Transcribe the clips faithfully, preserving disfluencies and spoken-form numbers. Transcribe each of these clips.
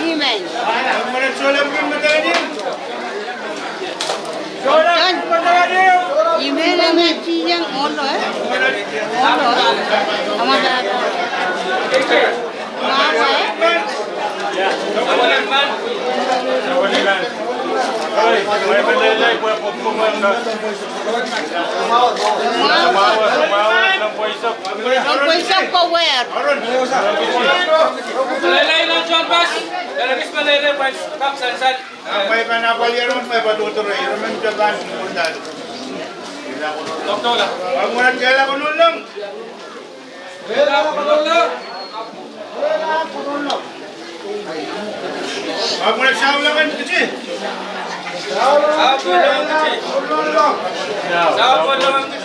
Amen. Amen, amen, tiang, olo, eh? Olo, eh? Ama ba. Lele nan John Bas, lele kis me lele pwais kak sansal. Amwei pahn apwalih irail, amwei pahn tohto irail, irail men te pahn mwohn dahlo. Doktor la. Amwei pahn kehla konulong. Kehla konulong. Amwei pahn saulakan kiti. Saulakan kiti. Saulakan kiti.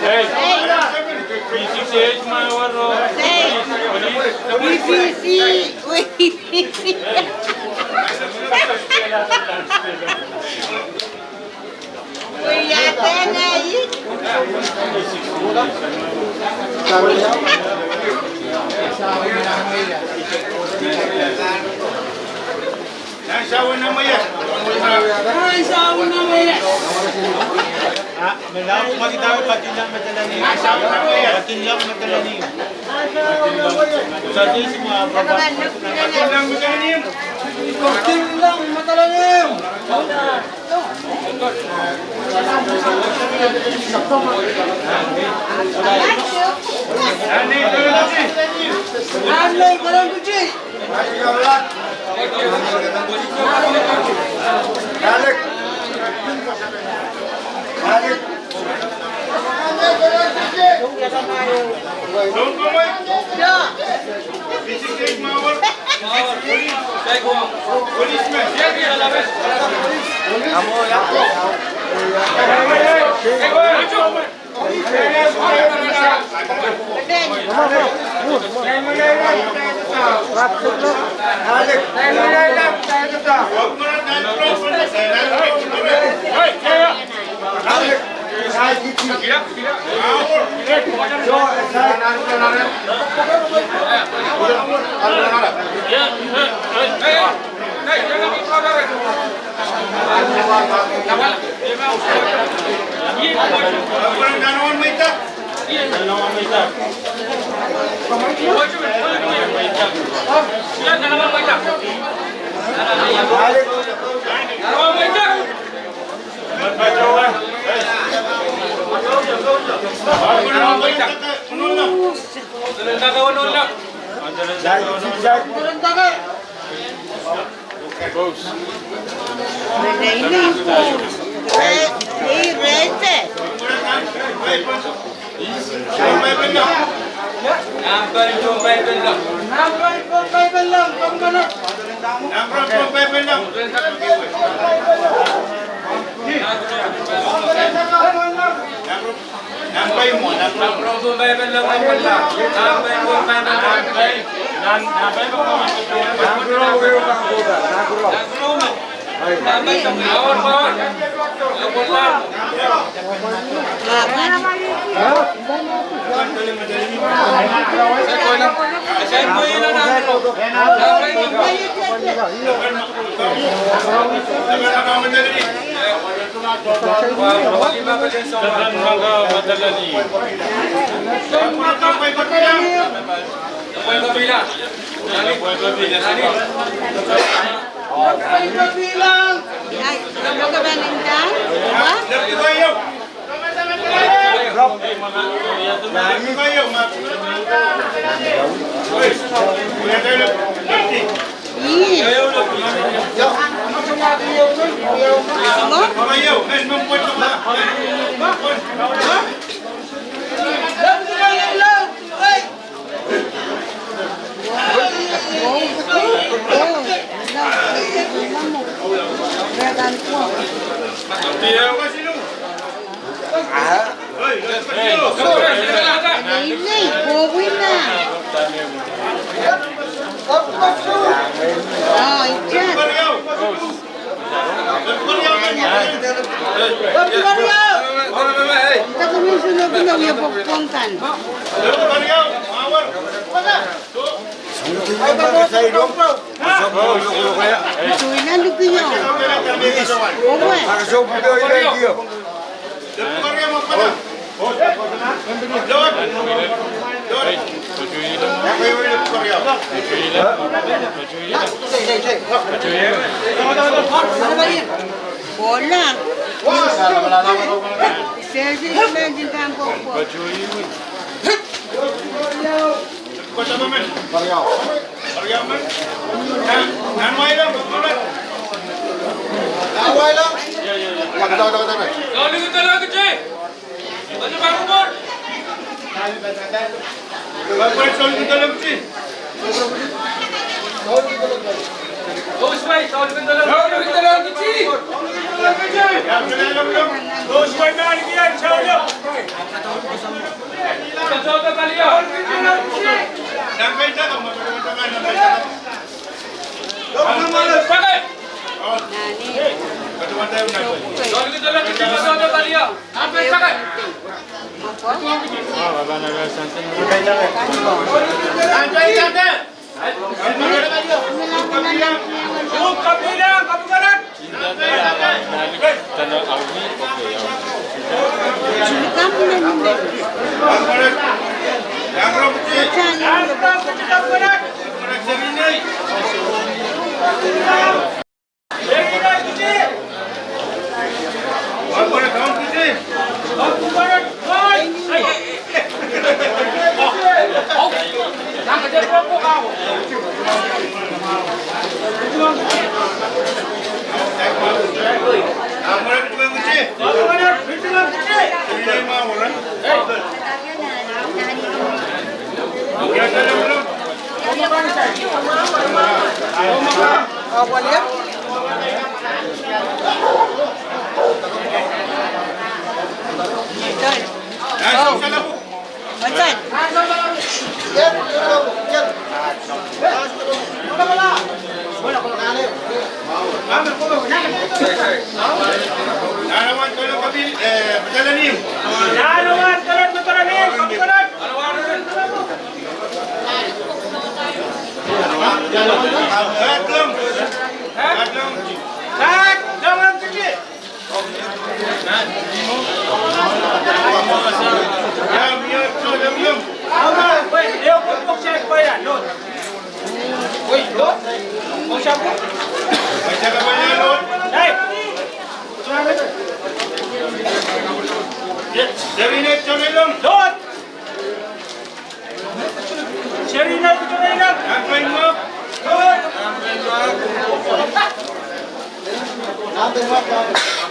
Hey, P six eight my waro. Hey. Police. P six eight.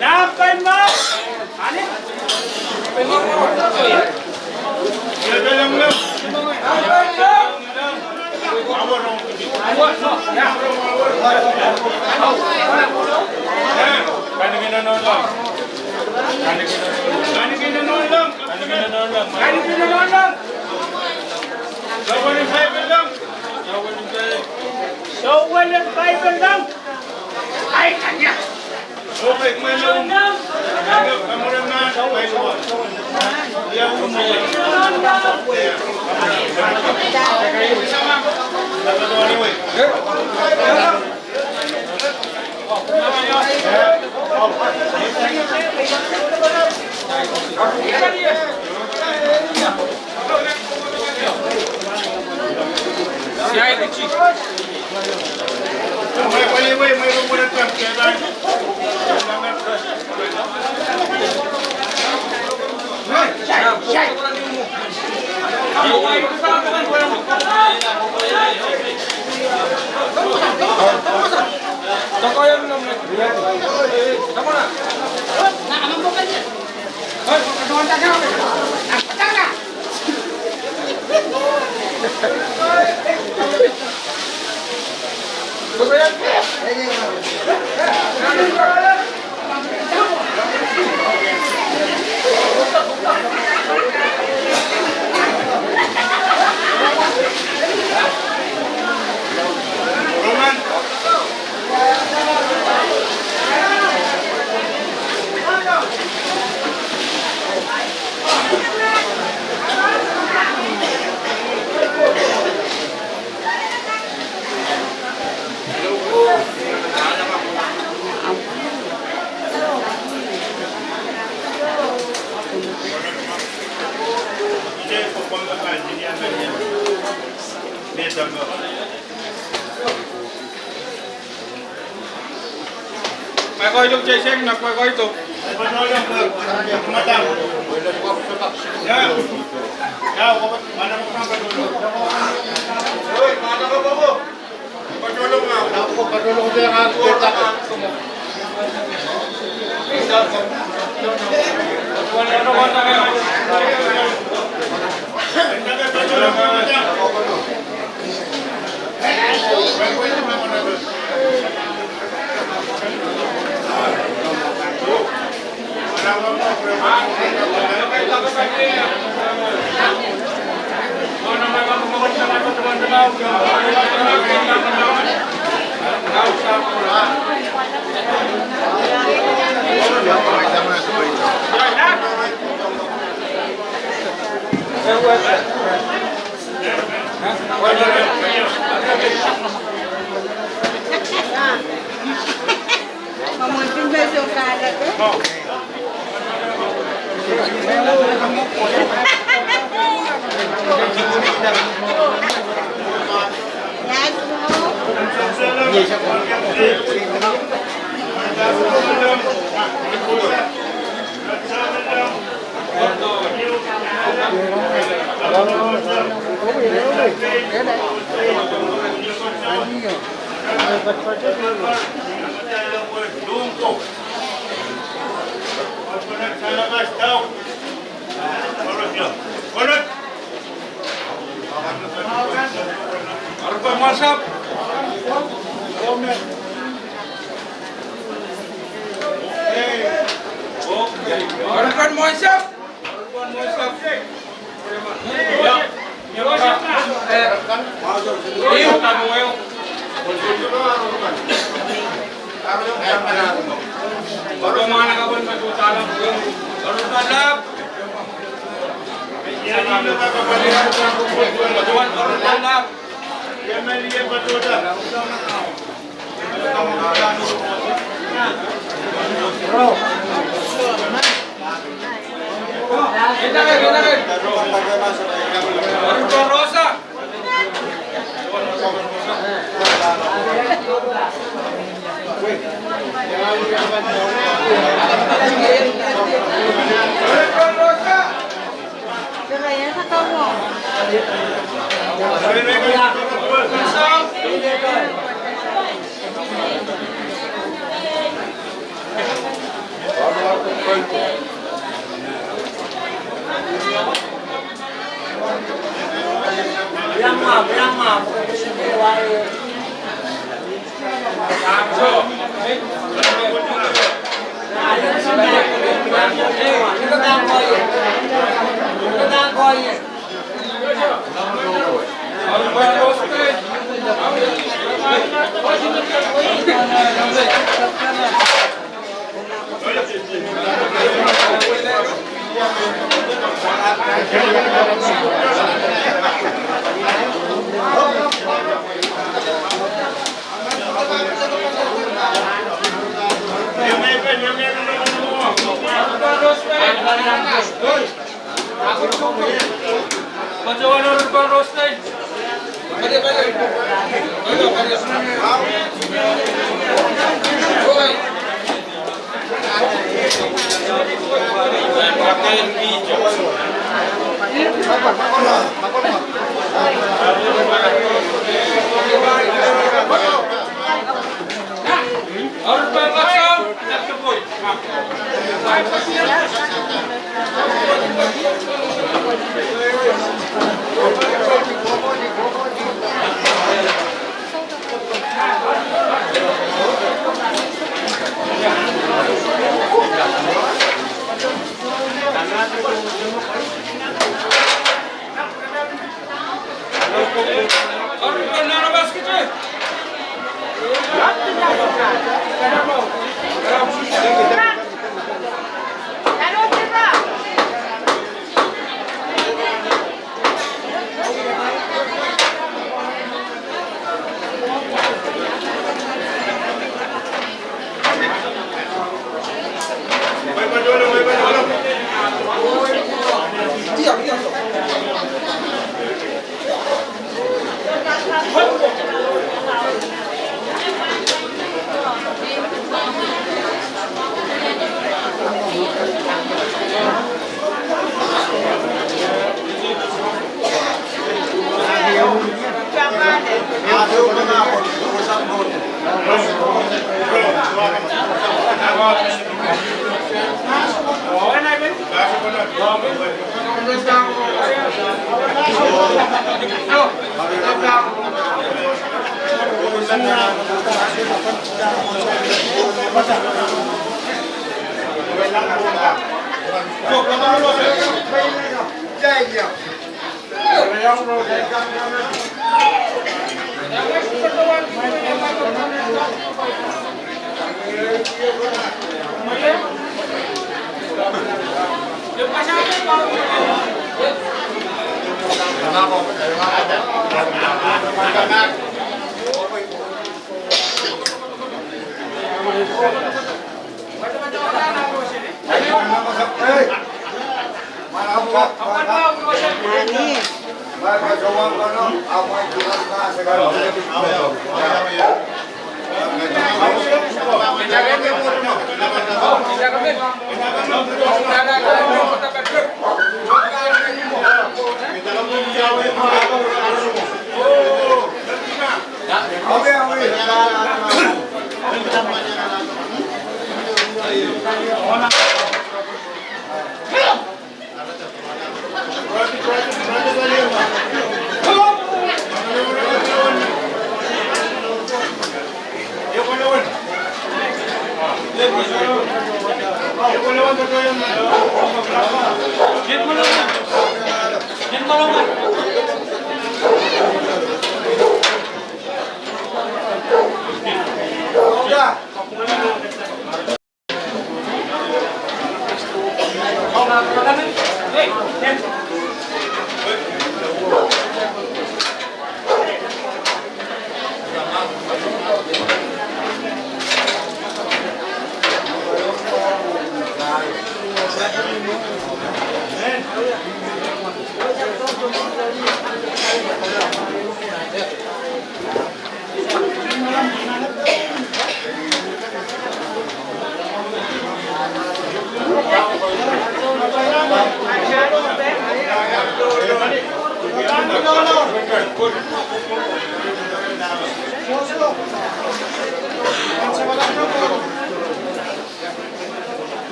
Nan pein mwo. Ani? Souleng Paipen dang. Ai, kanya. Pwe koito, Jason, me pwe koito.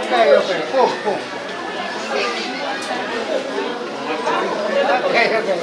Okay, okay. Boom, boom. Okay, okay.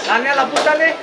Nania laputale.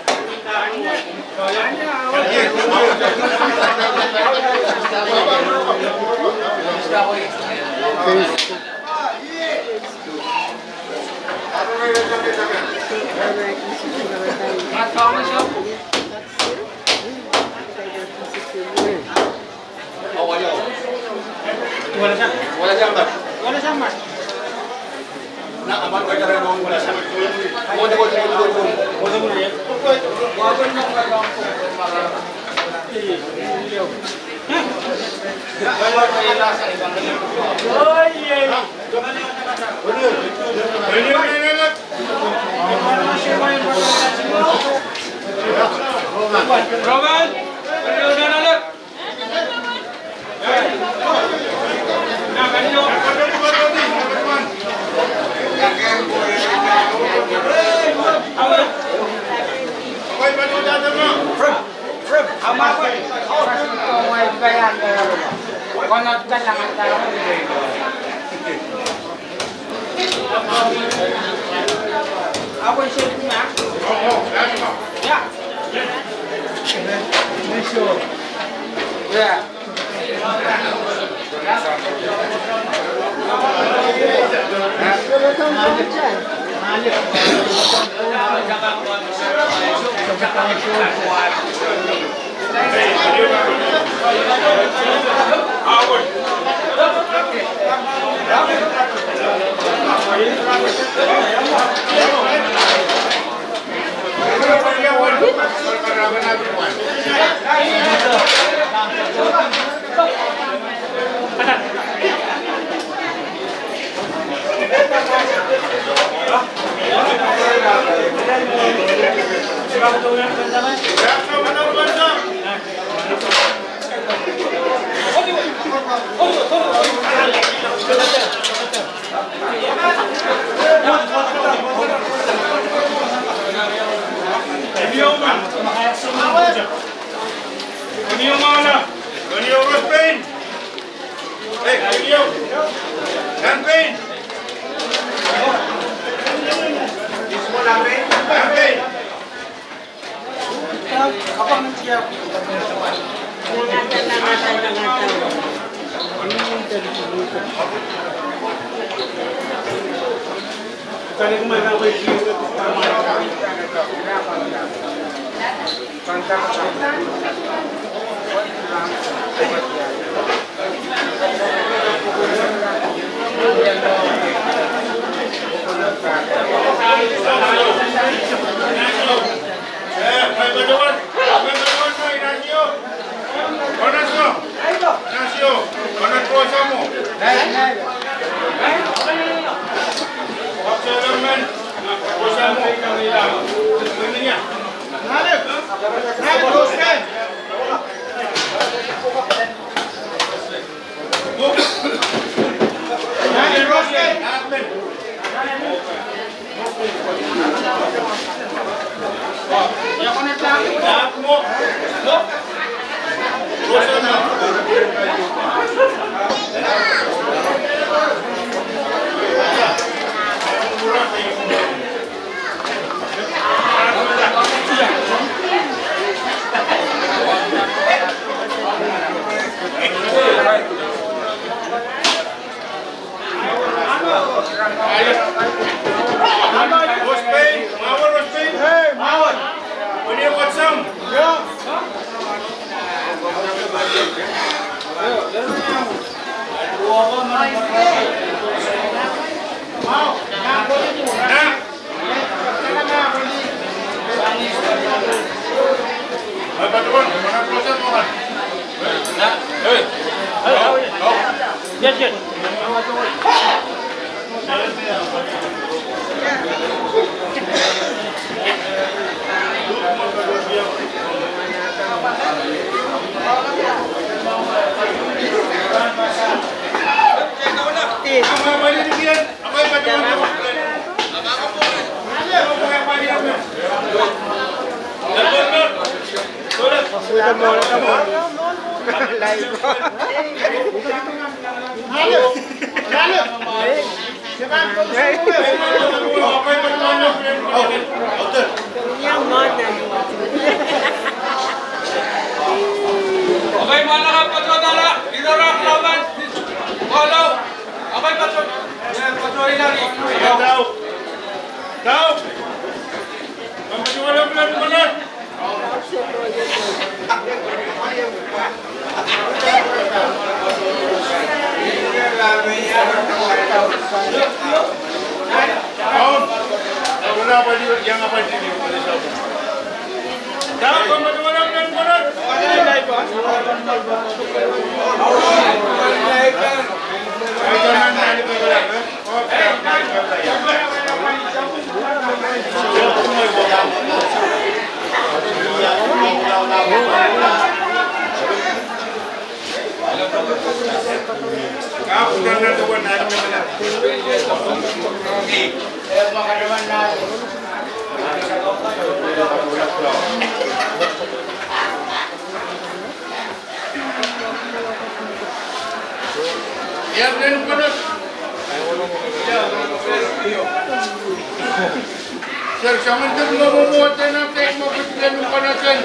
Sir, soangen te mwomwo mwohd en update mwo kitail en konohsang.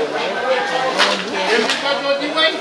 Em pil patohdi wai.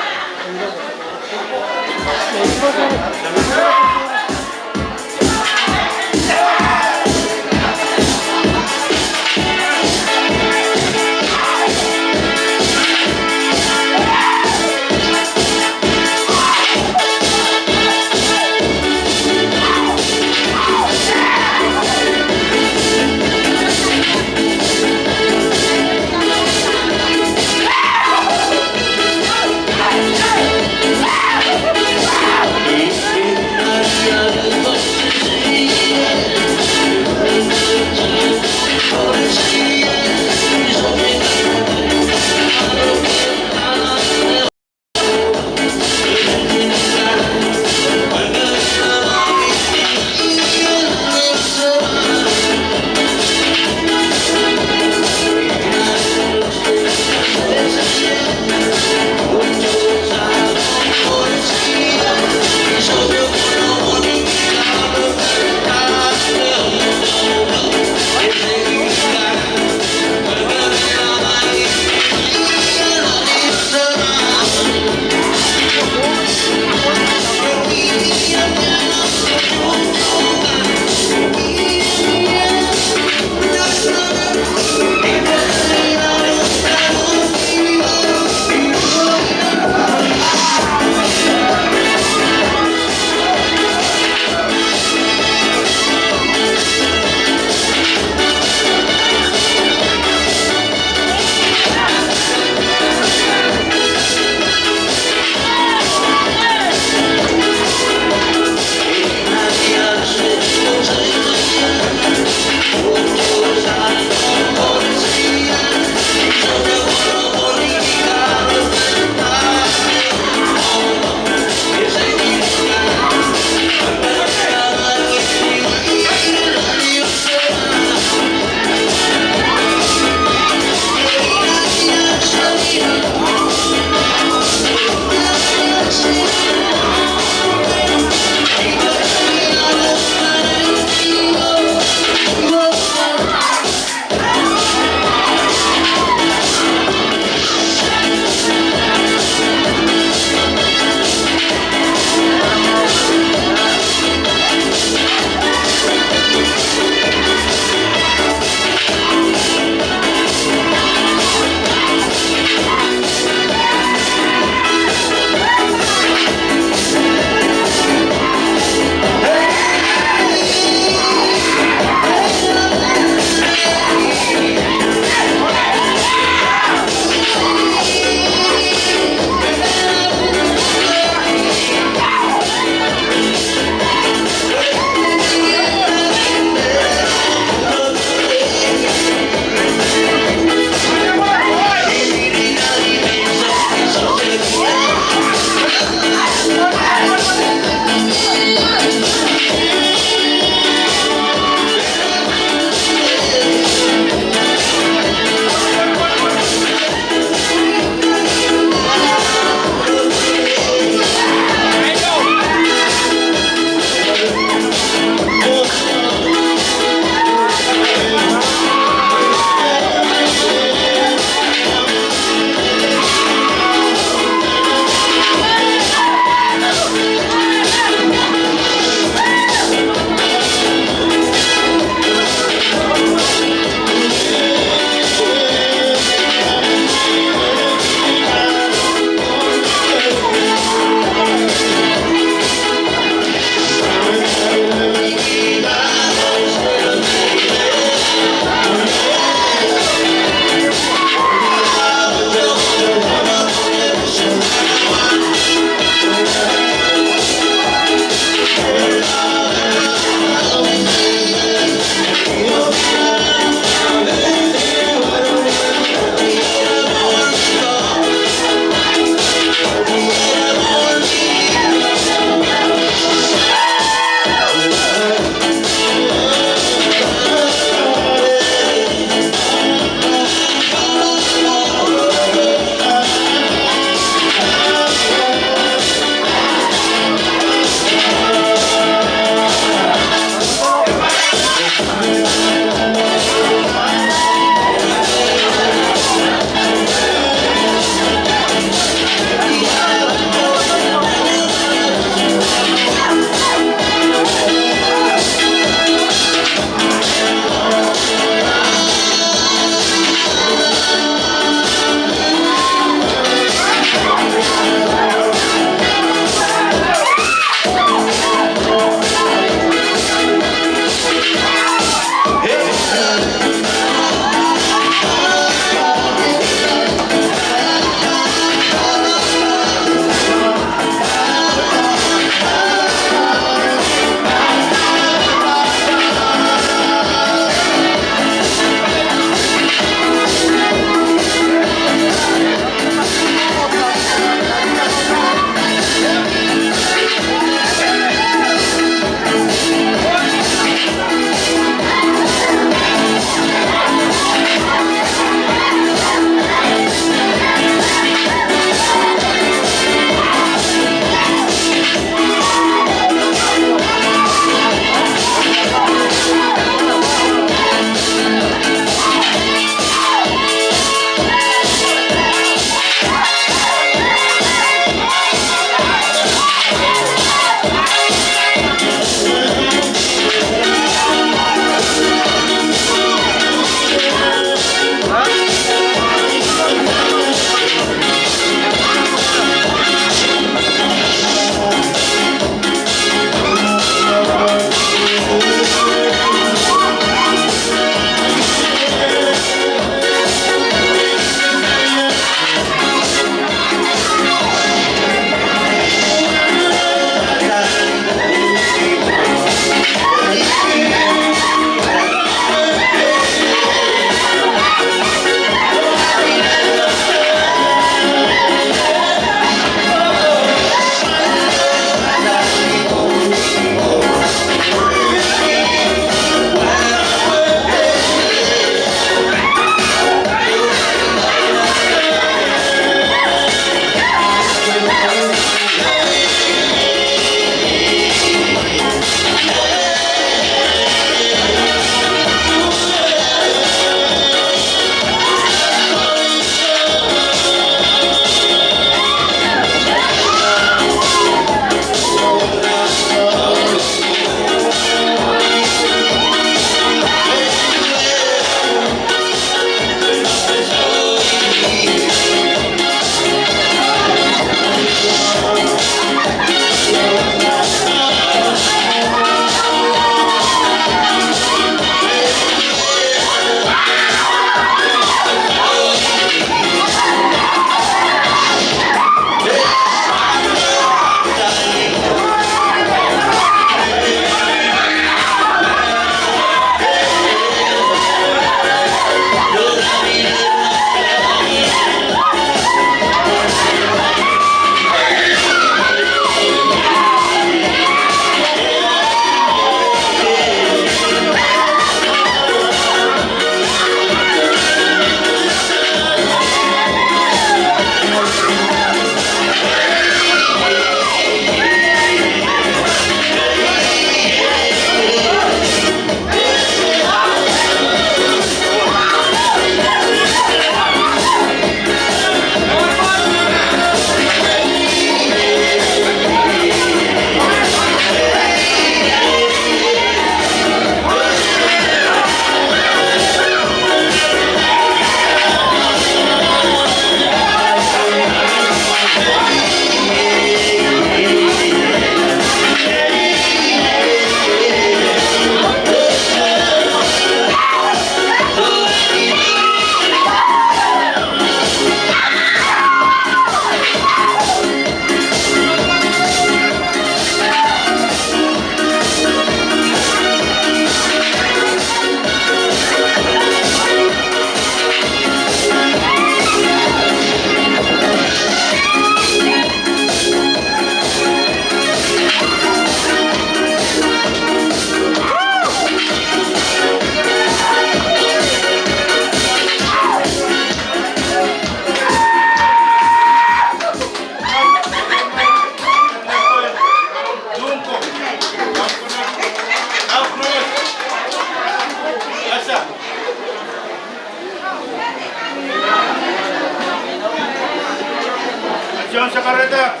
John Sakarata.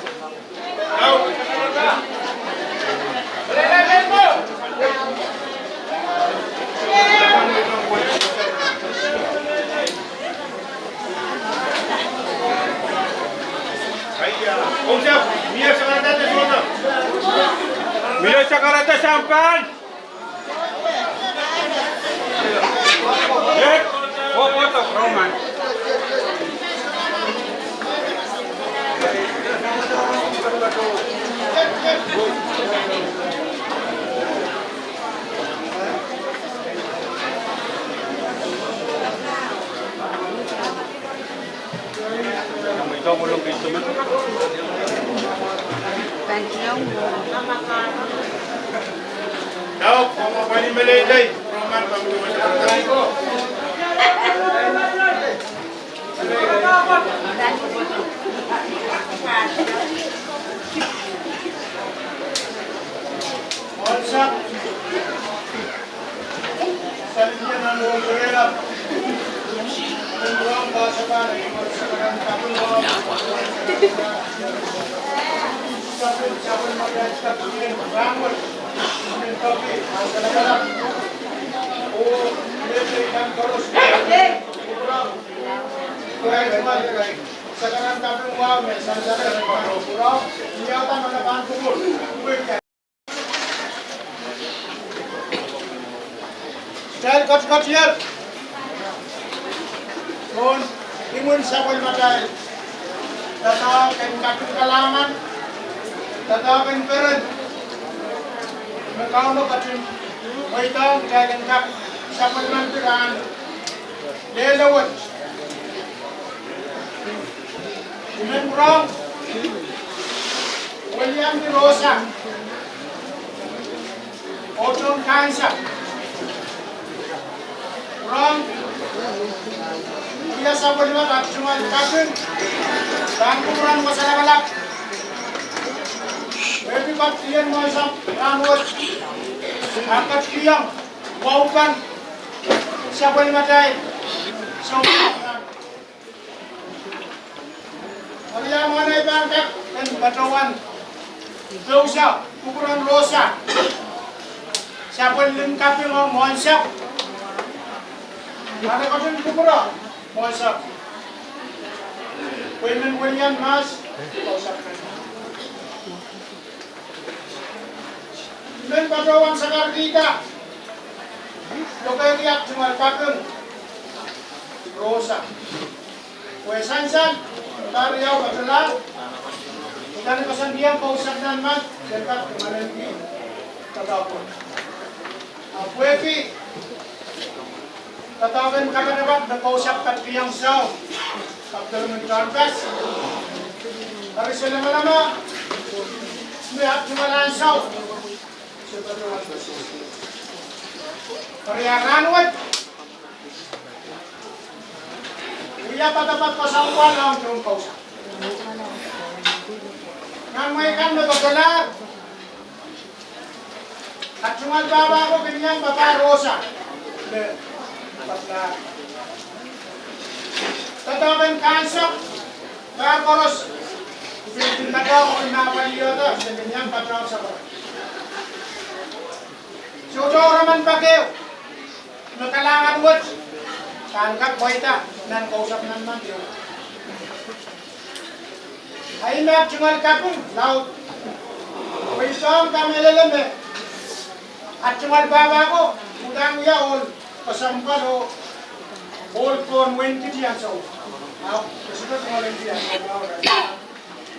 Au. Mila Sakarata sampan. Kitail ketiket ier pohn imwin sapwellimatail. Doadoahk en kaping kalahngan, doadoahk en peren, me Kauno ketin mweidohng kitail en kak sapwellimanki rahn lel wet. I men pwurehng weliandi Rosa oh tohn kansap. Pwurehng wia sapwellime ahpw tungoal kaping pahn kupwuren Wasa Lapalap. Pwehki kaping en mwahu sang rahn wet, ahpw kaping en wahu pahn sapwellimatail. So, Maria mwahnei pahn kak en patohwan pousa kupwuren Rosa sapwellime kaping oh mwohnsapw. Ahpw e ketin kupwure mwohnsapw. Pwe I men welian mahs, pousapw. I men patohwan sakarkihda lokehki ahpw tungoal kaping Rosa. Pwe sansal, pahn riau patohla, udahn koasoandiong pousapw nan mad, se kak manenki doadoahk. Ahpw pwehki doadoahk en kapatapat me pousapw ketikihong saut, ahpw dehr men tohnpas. Eri se lamalam me ahpw tungoal ansou, se patohwan. Eri a rahn wet wia patapat koasoandiong tohn pousapw. Nan mwehi kan me patohlahr, ahpw tungoal pahpa ko kin iang pahpa Rosa me patohlahr. Doadoahk en kansapw, pahpa koaros, I pil kin doadoahk oh mahpwaliada, se kin iang patohwan sapwellime. Sohte emen pak ehu me kalahngan wet pahn kak pweida nan pousapw nan mad. A I men tungoal kaping laud, pwe I soang kamehlele me ahpw tungoal pahpa ko udahn wia ohl kesempwal oh ohl pohn wehin Kiti ansou. Ahpw e sohte tungoal en Kiti ansou, ahpw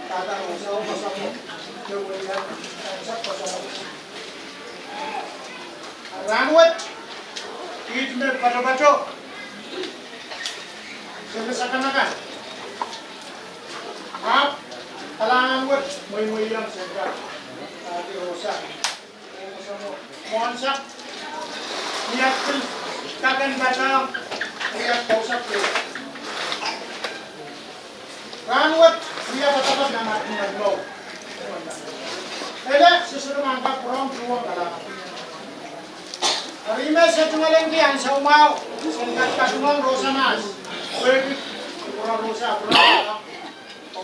dahda ansou kesempwal, me wia ansou kesempwal. Rahn wet, kiht me patopato, se me sakanakan, ahpw kalahngan wet mweimweiong sendra, ahpw Rosa, mwohnsapw, ni ahpw pil kak en patohwan, ni ahpw pousapw. Rahn wet wia patopato nan ahpw tungoal mour. Ele, se sohte men kak pwurehng tuhwong kalahngan. Eri me se tungoal en Kiti ansou mwahu, se kak katungohng Rosa mahs, pwehki pwurehng Rosa, pwurehng Ahi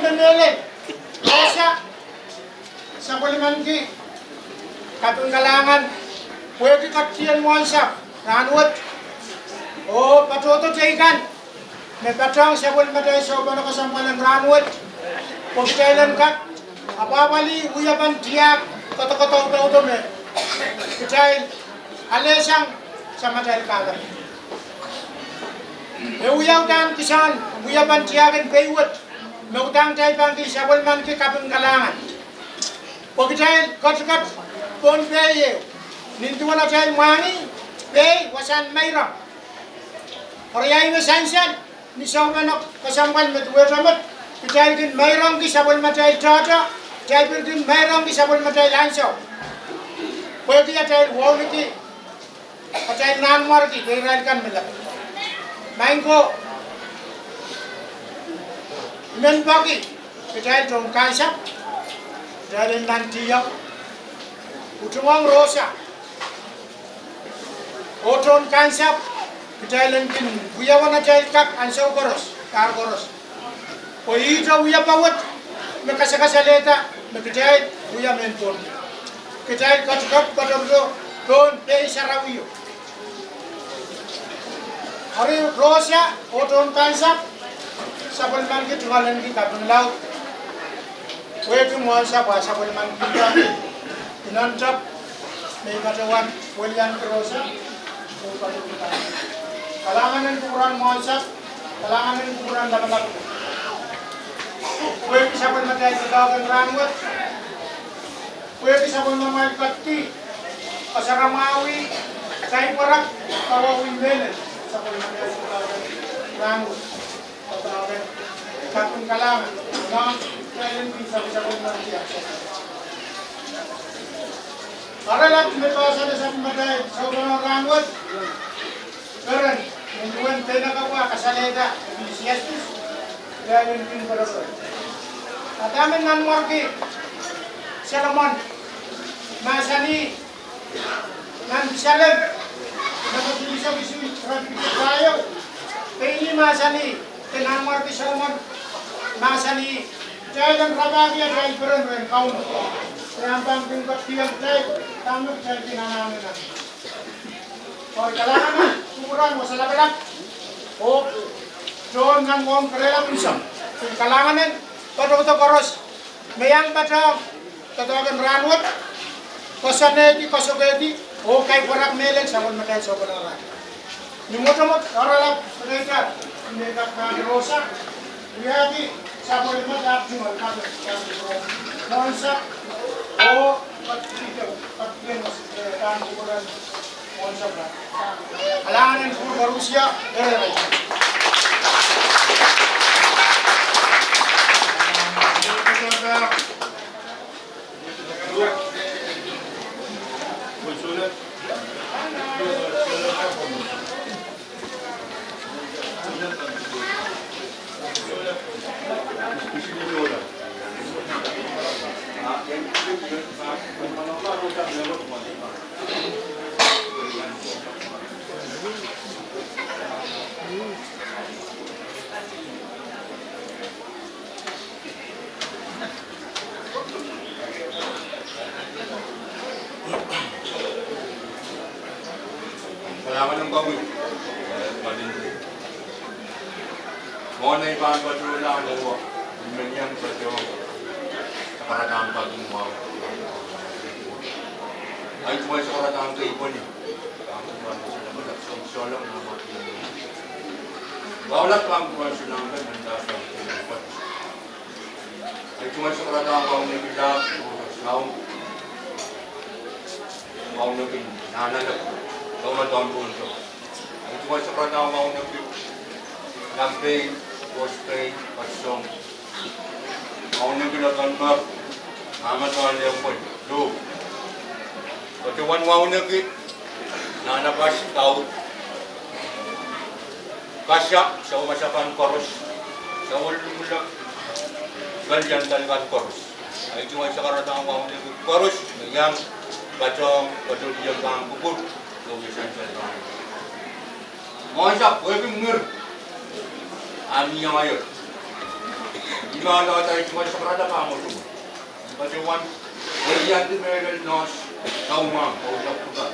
me mehlel, Rosa, sapwellimanki kaping kalahngan pwehki ketin mwohnsapw rahnwet oh patohdo teikan me patohng sapwellimatail sohpwono kesempwal en rahnwet, pwe kitail en kak apwahpwalih wiepen tiahk kodokodoudoudo me kitail alehsang samatail kahlepin. E wia uhdahn kisehn wiepen tiahk en pei wet me uhdahn kitail pahn kin sapwellimanki kaping kalahngan. Pwe kitail ketiket pohn pei ehu, nin duwen atail mwahngih pei wasahn meirong. Eri ahi me sansal ni sohpwono kesempwal me duwehte met, kitail kin meirongki sapwellimatail tohto, kitail pil kin meirongki sapwellimatail ansou. Pwehki atail wauneki atail nanmwarki pwe irail kan me lap. Maing ko, I men peki kitail tohn kansapw, kitail en nantihong, utung ong Rosa, oh tohn kansapw kitail en kin wia wen atail kak ansou koaros, pahr koaros. Pwe ihte wiepe wet me kasakasalehda me kitail wia mehn Pohnpei. Kitail ketiket patohdo pohn pei sarawio. Eri Rosa oh tohn kansapw, sapwellimanki tungoalenki kaping laud pwehki mwohnsapw ah sapwellimanki inentep me I patohwan welianki Rosa. Kalahngan en kupwuren mwohnsapw, kalahngan en kupwuren lapalap, pwehki sapwellimatail doadoahk en rahnwet, pwehki sapwellimamwail ketidi kasaramwahwih, kaipwerek, kawauwih mehlel sapwellimatail doadoahk en rahnwet. Doadoahk en kaping kalahngan, nan kitail en kin sapwellimanki ansou. Oaralap me pahn sale sapwellimatail sohpwono rahnwet, peren, nin duwen peinakapw kasalehda Eklesiastes, kitail en kin pereperen. Ahpw dahme nanmwarki Solomon mahsanih nan Salem, nan Salem eisek isuh, iretikitik pahieu, pein ih mahsanih, de nanmwarki Solomon mahsanih, kitail en rapahki atail peren rehn Kauno, pwe e ahpw pahn kin ketidiong kitail dahme kitail kin anahne nan. Oh kalahngan en kupwuren wasa lapalap, oh tohn nan waun kerelap unsek, kalahngan en patohdo koaros me iang patohng doadoahk en rahnwet, koasoanehdi, koasoanehdi, oh kaipwerek mehlel sapwellimatail sohpwono rahnwet. Ni mwotomwot oaralap, Senator, me kak nan Rosa, wiahki sapwellime ahpw tungoal kaping, mwohnsapw, oh, pahn kupwuren mwohnsapw. Kalahngan en kupwur koarusie, ere. Kalahngan en komwi. Mwohn ei pahn patohlahng oh, I men iang patohdo sakaradahn kaping wahu. Ahi tungoal sakaradahn keipweni. Wahu lap pahn kupwuren Souleng kan, mendahte Souleng kan. Ahi tungoal sakaradahn wauneki lap, oh Souleng. Wauneki nanalek, Souleng kan pohn so. Ahi tungoal sakaradahn wauneki lap pei, oh pei, oh Souleng. Wauneki lap kan mar, mama soale pwe, lo. Patohwan wauneki, nana pas, kaur. Kasia, soh masapan koaros, soh luhluhlo, pelian pelikan koaros. Ahi tungoal sakaradahn wauneki koaros, me iang Patohng, patohdiong pahn kupwur, oh wia sansal pahn. Mwohnsapw pwehki mwuri, a mie oahier. Ih me loalatail tungoal sakarada pahn mwotomwot. Patohwan, weliandi mehlel Nohs Kaumang, Kousapw Kupar.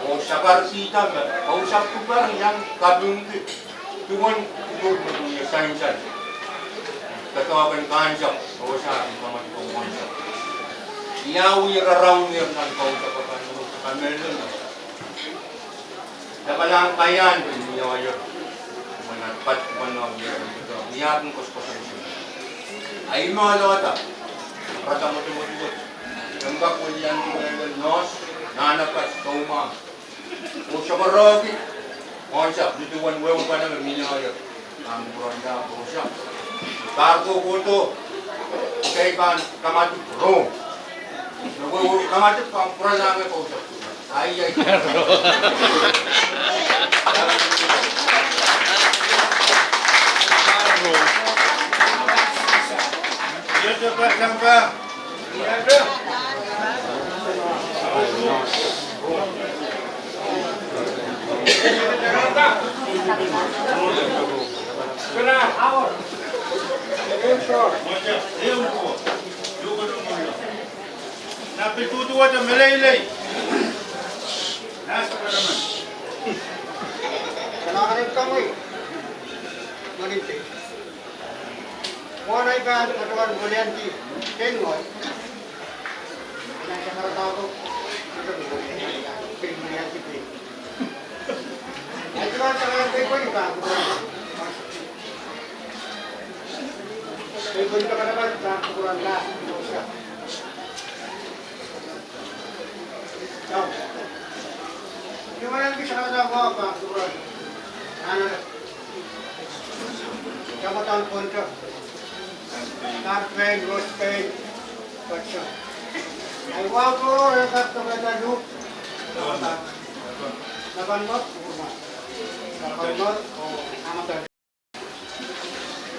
Oh sakarkihda me Kousapw Kupar iang kapingki duwen kupwur me wia sansal. Doadoahk en Kansapw, oh sansal en Kamadipw oh Mwohnsapw. Ia wia raraun ier nan Kousapw akan, oh kamehlele. Lapalahn kaiahn pil mie oahier. Mwein at pat kupwur nan mie oahier, mie akan koasoakoasoia. A ih me loalatail sakarada mwotomwot wet. Eng kak weliandi mehlel Nohs Nahnapas Kaumang. Oh sakarkihda Mwohnsapw, ni duwen wehwehn pahn me mie oahier. Pahn kupwuralahng Kousapw. Pahn kohkohdo. Kei pahn Kamadipw rong. Me wehwehn Kamadipw pahn kupwuralahng Kousapw. Ai, ai. Ia te pahn sampah. Na pil duduwehte meleilei. Nas karaman. Kalahngan en komwi. Mwahninte. Mwohn ei pahn patohwan weliandi pein ngehi. Nan sakarada ko, pil weliandi pein. Ei pahn sakarada pein pahn kupwur. Pein pahn sakarada pahn kupwuralahng. Ia, ni weliandi sakarada mwo pahn kupwur. Nan Samadon Ponto, Darpen, Rospen, Patso. Ai wahu ko, e kak tokehda Luk. Lapalahn Mwadong, Lapalahn Mwadong, oh, Samadon.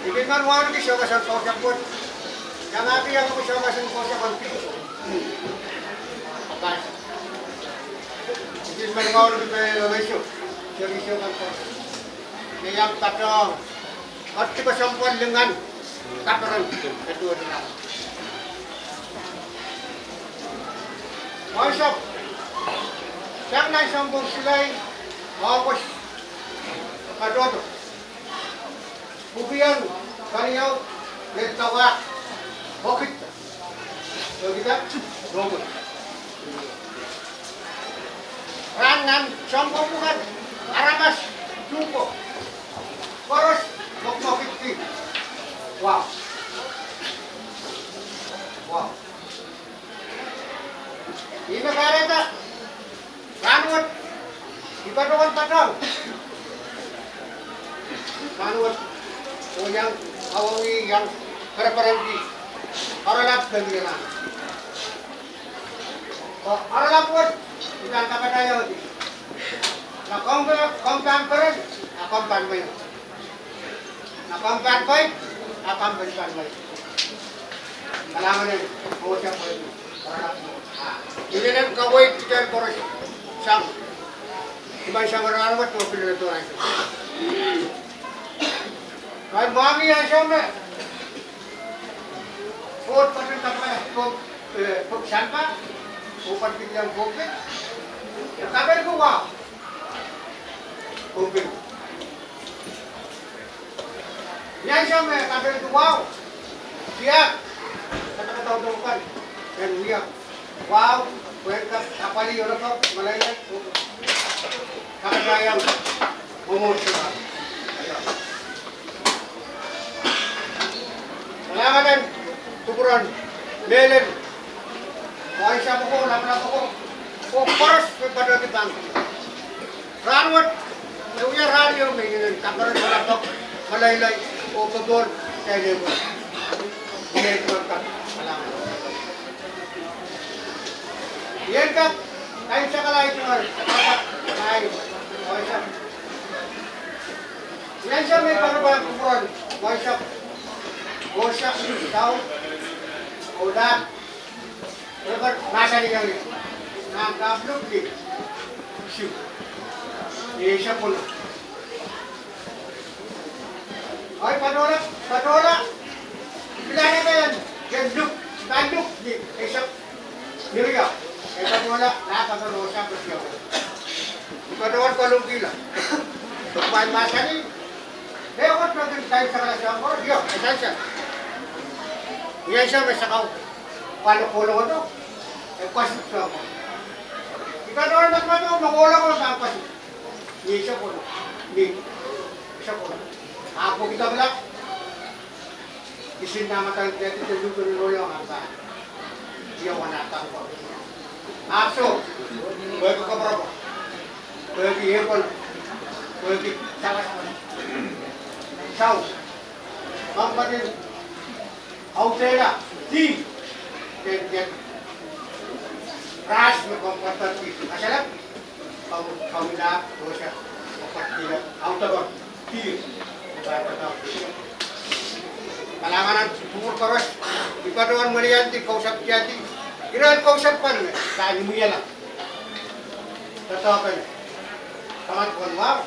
Ipin men wauneki sohte sang Kousapw wet. Iang ahpw iang sohte sang Kousapw wet. Ipin men wauneki pwe e sohte sang Kousapw. Ni iang patohng. Kak kesempwal lingan. Kaperen. Keduwen ila. Mwohnsapw. Sang nan sounpwong Sulai. August. Katohdo. Pwukiong keriau, me dawah, pwokid, pwokid, rohng. Rahn nan sounpwong pwukat, aramas, tuhko, koaros, pwokpwokidki. Wow. Wow. Ih me kahrehda, rahnwet, I patohwan patohng. Rahnwet, oh iang, awo I iang, pereperenki, oaralap kemie nan. Oh oaralap wet, I pahn kapatahieng. Na komw pahn, komw pahn peren, a komw pahn mwein. Na komw pahn pweid, a komw pahn pweid. Kalahngan en Koht pweid. Inenen kaweid kitail koaros sang. Imen sang rahnwet oh pil leledo nan. Kain mwahngih ansou me Koht pahn kapakap, eh, pwuhk sampah, oh pahn pil iang pwuhk. Kapelki wahu. Pwuhk. Ni ansou me kapelki wahu, tiahk, kadokadokdo kan, en wia wahu, pwehn kak apwalih olopok, meleilei, oh kapakap, mwomwohdiso. Kalahngan en kupwuren mehlel mwohnsapw ko, lapalahn mwadong ko, oh koaros me patohdi pahn. Rahnwet, e wia rahn ieu me inenen kaperen, olopok, meleilei, oh popohl, tehnehpwon. Mie kan, kalahngan. Ien kak, kain sakalai tungoal, ai, mwohnsapw. Ni ansou me I patohwan kupwuren mwohnsapw, oh sang, sau, oh lap. Record mahsanih, nan Luk, Luk, Luk. Ih, eisek weneu. Ahi patohla, patohla. Pilahn emen, ken Luk, nan Luk, Luk, eisek. Niriau, e patohla, nah patohla, oh sa patohla. Patohla, patohla kihla. Pwe mahsanih, me kot me kin kaimwisekala soahng koaros, io, e sansal. Ih, e sansal me sakau. Pali kohlohng, e kwasik soahng koaros. Ih, patohla, patohla, me kohlohng pahn kwasik. Ni eisek weneu, ni eisek weneu. Ahpw pwehki kapila, kisin nah madamadau kihdi de luhke ni loalahng ahmw pahn. Io, wana tangko. Ahpw soh, pwehki koapworopwor, pwehki ehupene, pwehki sawas, sau, komw ketin audehla dihp, ken, ken rahs me komw poadpoadki. Kasalehda, komw, komw ila, oh sa, poadpoadkihla, audehla dihp. Kalahngan en kupwur koaros, I patohwan mweidohng, kousapw kihdi, irail kousapw kan me pahn imwiala. Doadoahk en kamadipw en wahu,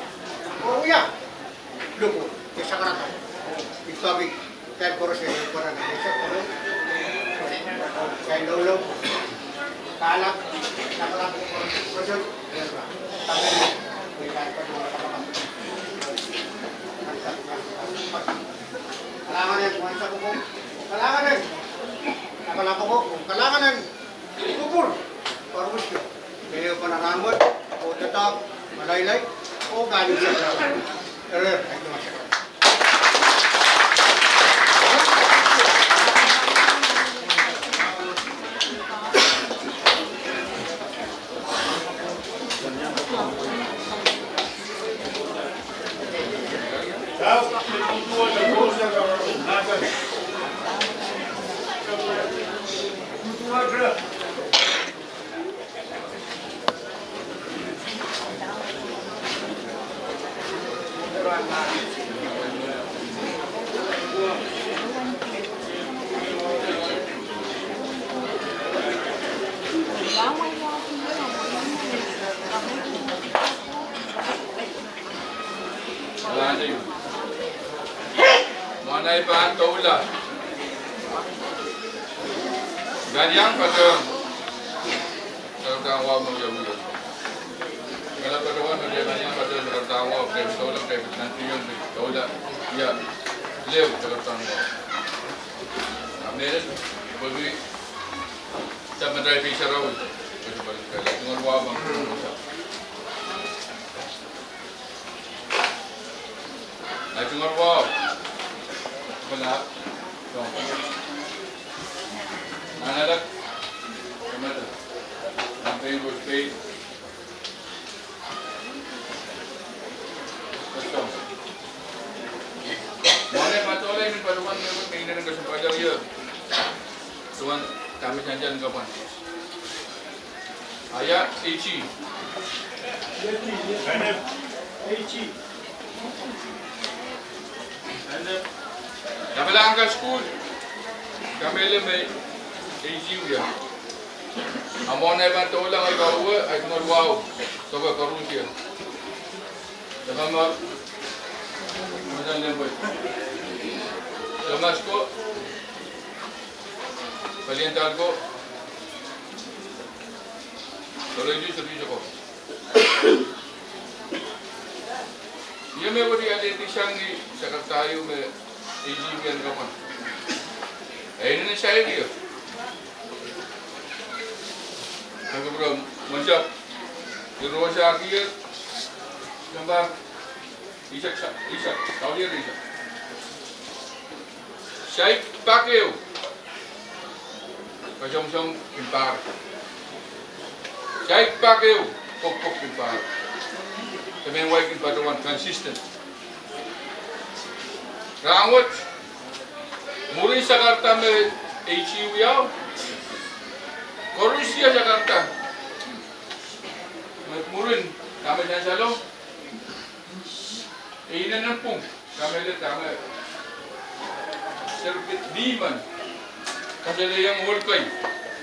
oh wia luku, de sakarada. I peki kitail koaros en pwurehng, en sehse koaros, kitail loulou, kahlap, lapalap, koaros, kalahngan en wansapwko, kalahngan en lapalapko, kalahngan en kupwur koaros. Keieu pahn rahnwet, oh doadoahk, malailai, oh kalimsek. Ere, ahi masak. Mwohn ei pahn doula. Kaliang patohwan. Sakarada wahu me wia wia. Kala patohwan me kaliang patohwan sakarada wahu, kei doula, kei nan tiong, kei doula. Ia, leu sakarada wahu. Amen. Pwehki sapwmatail pei sarawi. Pwehki pali kala tungoal wahu, pahn tungoal wahu. Ai tungoal wahu. Pala. Nanalek. Kamada. Nan pein, rohs pein. Mwohn ei pahn doula, I men patohwan me, me inenen kesempwal ieu. Duwen dahme sansal en kapwan. Ia, H E. Dahme lahng kasukuhl, kamehlele me H E wia. A mwohn ei pahn doula, ngehi karuwe, ai tungoal wahu, doke koaros ia. Dahme ma, ma sang lempwe. Dahme sko, palien dal ko. Solahr ihte, solahr ihte ko. Ia me wehwehki alehdi sang ni sakarada ieu me H E wia en kapwan. E inenen sair ie. Nan kupwur mensapw, irohsakih ie, nambwa eisek, eisek, kaulier eisek. Saik pak ehu, kasongosong kin pahr. Saik pak ehu, pwokpwok kin pahr. Dahme wai kin patohwan consistent. Rahnwet, mwurin sakarada me H E wiahu, koarusie sakarada me mwurin dahme sansalong, e inenen pwung, kamehlele dahme serkit limen kasalehiong ohl kei.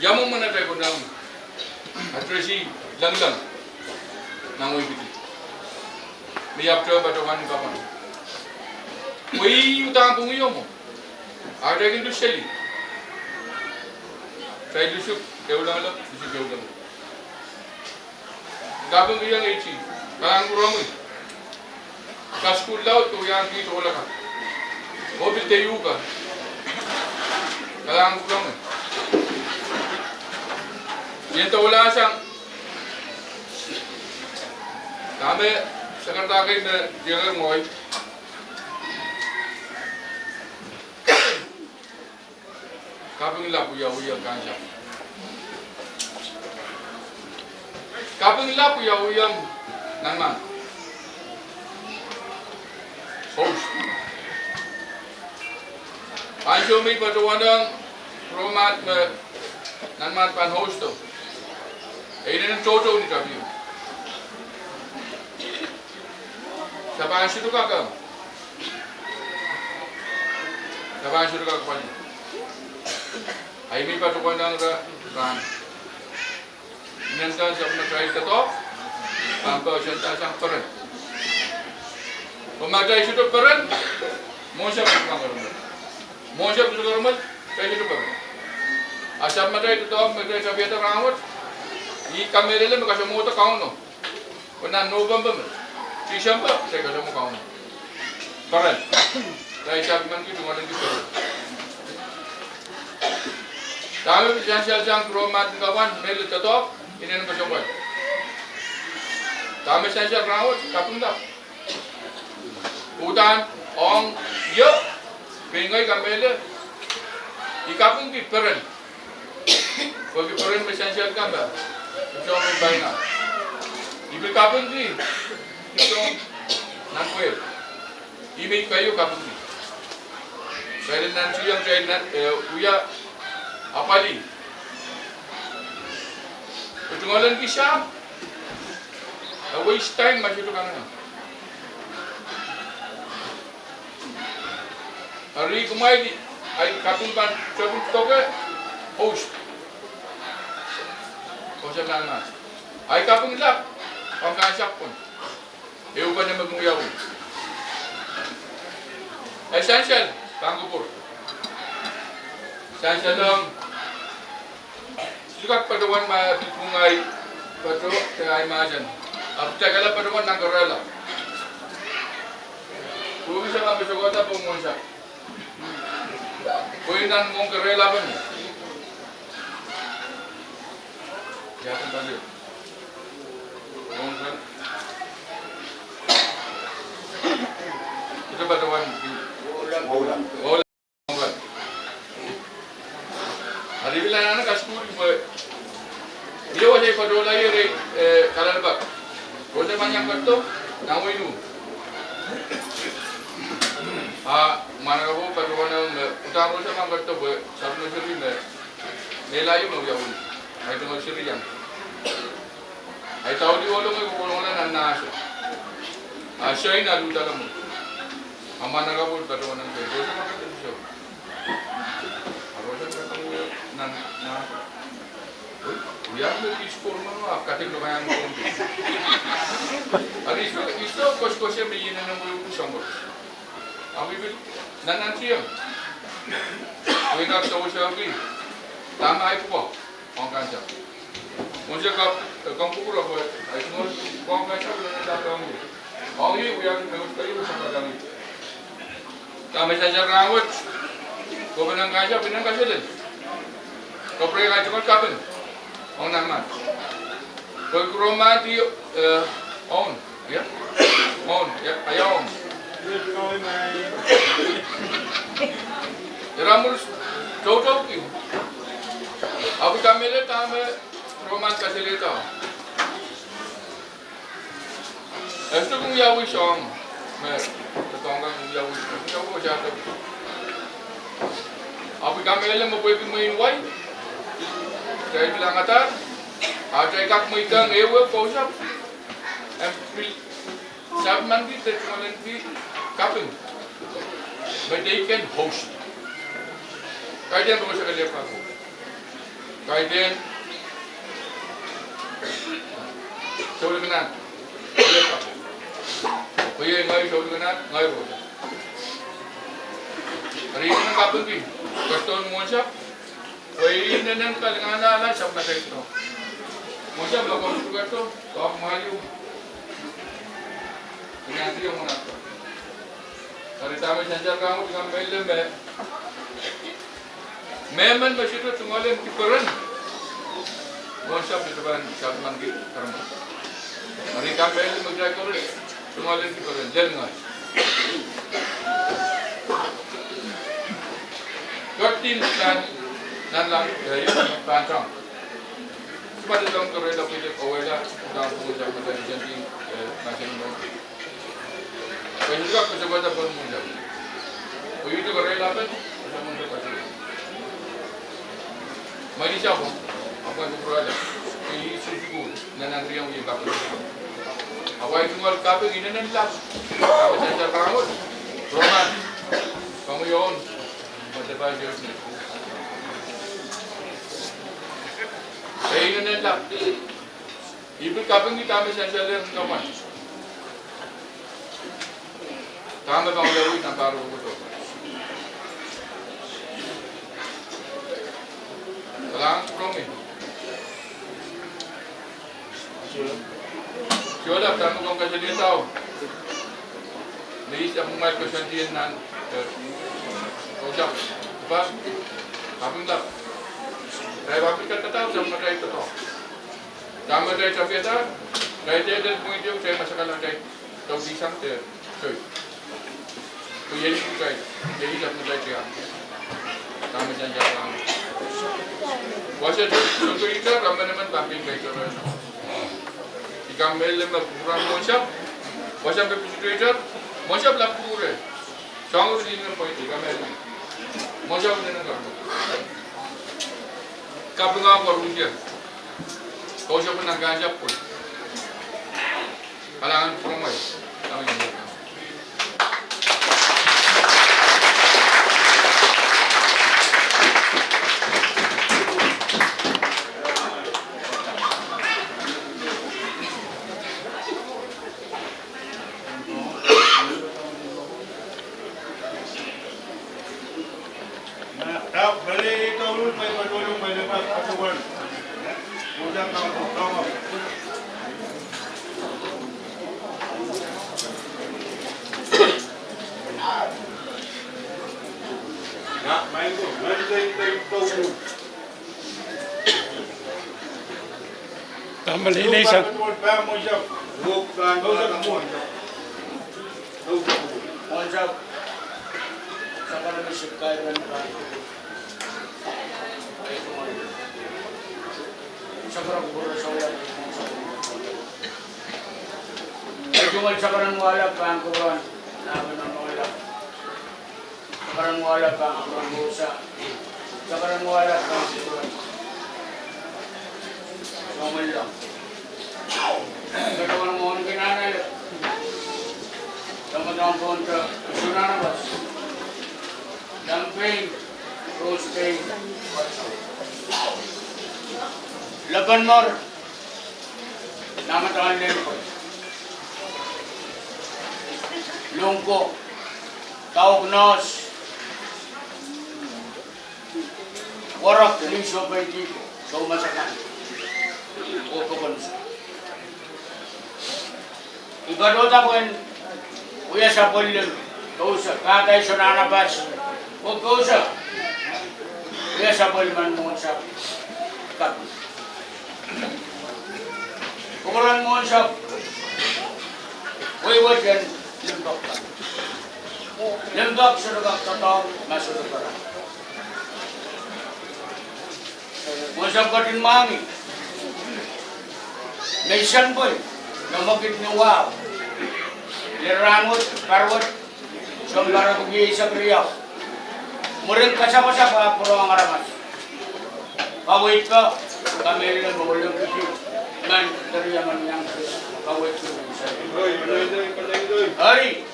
Ia mwomwen atail konehng address-i lengileng nan wehi pidi? Me I ahpw patohwan kapwon, pwe ih uhdahn pwungiong mwo. Atail kin lusseli. Atail lusuk ehu lengileng, lusuk ehu lengileng. Kapingkihong ei ti, kalahngan kupwuromwi. Kasukuhl laud, oh iang kiht ohlaka. Oh pil teikan. Kalahngan kupwuromwi. Ien doula sang. Dahme, sakaradahn kei me diaker ngehi. Kaping lap wia wiahiong kansap. Kaping lap wia wiahiong Nanmwark. Host. Ansou me I patohwanehng Rohmad me Nanmwark pahn host-o, e inenen tohto ni tapio. Se pahn sohte kak, se pahn sohte kak pali. Ahi me I patohwanehng rahn. Inenen se pahn matail doadoahk, pahn pahn se pahn sang peren. Pwe ma kitail sohte peren, mwohn se pahn karamet. Mwohn se pahn karamet, kitail sohte peren. A se pahn matail doadoahk me kitail kapaiada rahn wet, I kamehlele me kasamwohdo Kauno. Pwe nan November me December, kitail kasamwo Kauno. Peren. Kitail sapwellimanki tungoalenki peren. Dahme sansal sang Rohmad en kapwan, mehlel doadoahk, inenen kesempwal. Dahme sansal rahn wet, kaping lap. Uhdahn ong ie, pein ngehi kamehlele, I kapingki peren. Pwehki peren me sansal kan pahn, I soang pahn paina. I pil kapingki, I soang nan pwehl. Ih me I keieu kapingki. Kitail en nantihong, kitail en, eh, wia apwalih. Pwe tungoalenki sahpw, e waste time ma sohte kanengen. Eri kumwail, ahi kaping pahn tepin doke, host. Host nan nan. Ahi kaping lap, pahn kansapw pwon. Ehu pahn me kin wiawi. E sansal, pahn kupwur. Sansal ong, sohte kak patohwan ma pil pwung ahi pato, de ahi mahsen. Ahpw de kala patohwan nan kerehla. Pwehki se pahn patohwanda pwe mwohn sahpw. Pwe nan mwohn kerehla pahn. Ia pahn pali. Mwohn sahpw. Sohte patohwan. Ohla. Eri pil anahne kasukuhl pwe, mie wasa I patohlahr, eh, kalelapak. Rohs pahn iang ketido nan wehin uh. A mwahnakapwo patohwanehng me uhdahn rohs pahn ketido pwe sapwellime seri me, mehlel ih me wiawi. Ahi tungoal seri iang. Ahi daulih ohlong me kokolong nan nahso. A soin alu dahla mwo. A mwahnakapwo patohwanehng pwe rohs pahn ketido. A rohs pahn ketido nan nahso. Wia me kis kormano a katik lokaia mwo. A riso, riso koaskoasoia me inenen wehwehki soang koaros. A wehwehki nan nan tieng. Wehwehki sohte wehwehki. Dahme ahi pwukoa. Ong kansapw. Mwohn se kak, eh, kak kupwur pwe, ahi mwohn, ong kansapw, eh, dahme ong. Ong ih, wia me wehwehki soang koaros. Dahme sansal rahn wet, kopenen kansapw, inenen kaselel. Kapwurei ahi tungoal kaping. Ong Nanmwark. Pwe Rohmad, eh, ong. Ia? Ong, ia, ia ong. Ira mwuhr toutouki. Ahpw I kamehlele dahme Rohmad kaselehda. E sohte kin wiawi soang. Me, e sohte kin wiawi, e sohte kin wiawi. Ahpw I kamehlele me pwehki mwein wai, kitail pil angadahr, a kitail kak mweidohng ehu kousapw, e pil sapwellimanki de tungoalenki kaping. Me they can host. Kaidehn rohs kelehpw ko. Kaidehn Soulikinat. Pwe iei ngehi Soulikinat, ngehi Rohsa. Eri I men kapingki ketidohn mwohnsapw, pwe I inenen kalinganahla sapwkateido. Mwohnsapw, me komw pwukat, doadoahk mwahliu. Eri dahme sansal rahnwet, I men mehlel me mehmen me sohte tungoal en kiperen mwohnsapw, sohte pahn sapwungki kiperen. Eri I men mehlel me kitail koaros tungoal en kiperen, lel ngehi. Ketidohn nan, nan lang, eh, pahn tang. Sohte pahn tang kerei lapwide kawehla, tang pwuhng sapwkateido sendin, eh, mahsen en Koht. Pwe I sohte kak koasoakoahda pohn mwohnsapw. Pwe I sohte kerei lapwid, koasoakoahda. Mwein I sapwung, ahpw I kupwurala. I sohte sukuhl, nan nan riau I kaping. Ahpw I tungoal kaping inenen lap. Ahpw sansal rahnwet, Rohman, komwi own, me depa I sohte. E inenen lap. I pil kapingki dahme sansal en kamwan. Dahme pahn wiawi nan pahr koaros. Kalahngan pwuromwi. Sohla, dahme komw kasalehiong. Ni sapwung mwail koasoandi nan, eh, koasoandi. Pwe, kaping lap. Kitail pahn pil kadaudok sapwung matail doadoahk. Dahme kitail tapiada, kitail dehr pwungidiong, kitail masakala, kitail taudihsang de, soi. Pwe iei kitail, iei sapwung kitail. Dahme sansal rahnwet. Wasa sohte, sohte itar, emenemen pahn kin kaitarala. I kak mehlel me kupwuren mwohnsapw. Wasa me pil sohte itar, mwohnsapw lap kupwure. Soang uri inenen pweidi, I kak mehlel. Mwohnsapw inenen kaping. Kaping ahpw koarusie. Koasoakoahki nan kansapw. Kalahngan pwuromwi. Amen. Taman lelei sang. Mwohnsapw. Sakaram sipkai ran. Sakaram pwuhra sohla. Tungoal sakaram wahla pahn kupwuren. Nahme nan wahla. Sakaram wahla pahn kupwuren Rohsa. Sakaram wahla pahn kupwuren Soamwella. Sakaram wahla pahn kupwuren Anahla. Sakaram wahla pahn kupwuren Soananapas. Lampein, Rose Pein, Lepin Mor, Nahme Donlen, Longko, Dauk Nos, Warok Liso Peidi, Soumas akan, oh pokon. I patohda pwehn wia sapwellime kousoan Padaison Soananapas, oh kousoan wia sapwellimen Mwohnsapw. Kak kupwuren Mwohnsapw wehwehten limpoak. Limpoak sohte kak doadoahk ma sohte pwurala. Mwohnsapw ketin mwahngih me I sen pwil, me mwekid ni wahu. Lel rahnwet, pahr wet, sounpar epwiki eisek riau. Mwurin kasapasap ahpw pwurehng aramas. Kaweid ko, kamehlele me Olopiki, men, teri emen iang, kaweid ko. Eri,